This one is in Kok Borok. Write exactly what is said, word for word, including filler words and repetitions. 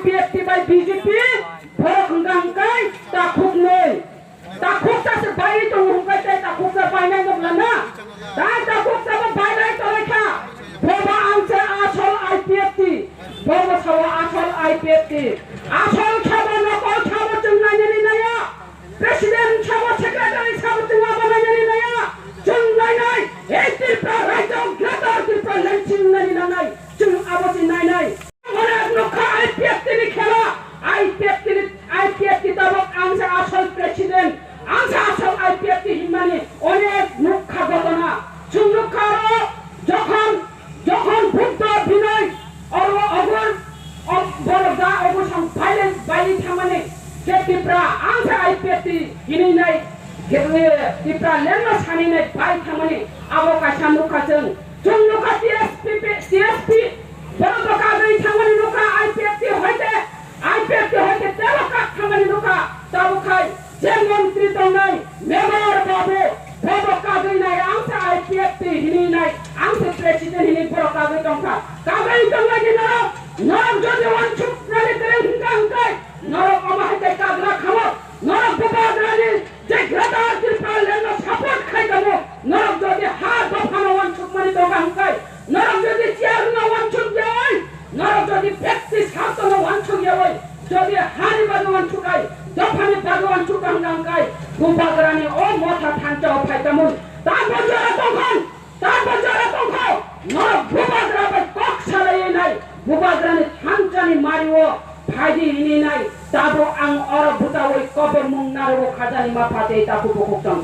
P F T bai B J P, borok hwnkha hwnkhe takhuknwi. Takhuksa se bai tongo hwnkhe tei takhuksa bainai nukla na. Tai takhuksa bo bainai tongwi kha. Bobo ang se asol I P F T. Bobo sawa asol I P F T. Asol khabo nokol khabo chwng nainani naya. President sabo, secretary sabo, chwng abo nainani naya. Chwng nainai, ei Tripura rajyo, Greater Tripura land chwng nainani nangnai. Chwng abo se nainai. Onek nukha I P F T ni khela, I P F T ni, I P F T tabok ang se asol president, ang se asol I P F T hinmani onek nukha gotona. Chwng nukha aro jokhon Jokhon Buddha Binoy oro ogur, o-, borok da ogur sam violence bai thangmani je Tipra ang sa I P F T hinwi nai, je, eh, Tipra lengma sani nai bai thangmani abo kaisa nukha chwng. Chwng nukha T S P, T S P borok bo kagwi thangmani nukha I P F T hoite, I P F T hoite tebo kak thangmani nukha tabuk khai. Je montri tongnai, member babu, bobo kagwi nai, ang se I P F T hini nai, ang se president hini borok kagwi tongkha. Kagwi tongnai di norok, norok jodi wansuk nani kwrwi hwnkha hwnkhe, norok omo hai khe kagra khamok, norok bubagrani je Greater Tipraland no support khai tongo, norok jodi ha dophano wansuk mani tongkha hwnkhe, norok jodi chair no wansuk ya oi, norok jodi bekti sarto no wansuk ya oi, jodi hani bagwi wansuk ai, dophani bagwi wansuk ka hwnkha hwnkhe, bubagrani o motha thansa o phai tamung. Tamo jora tongkhon, tamo jora tongkho, norok bubagra bai kok salai nai, bubagrani thansani mari o phaidi hini nai, tabo ang oro bwtaui kobor mung narogo khajani ma phatei takhuk bukhuk tong.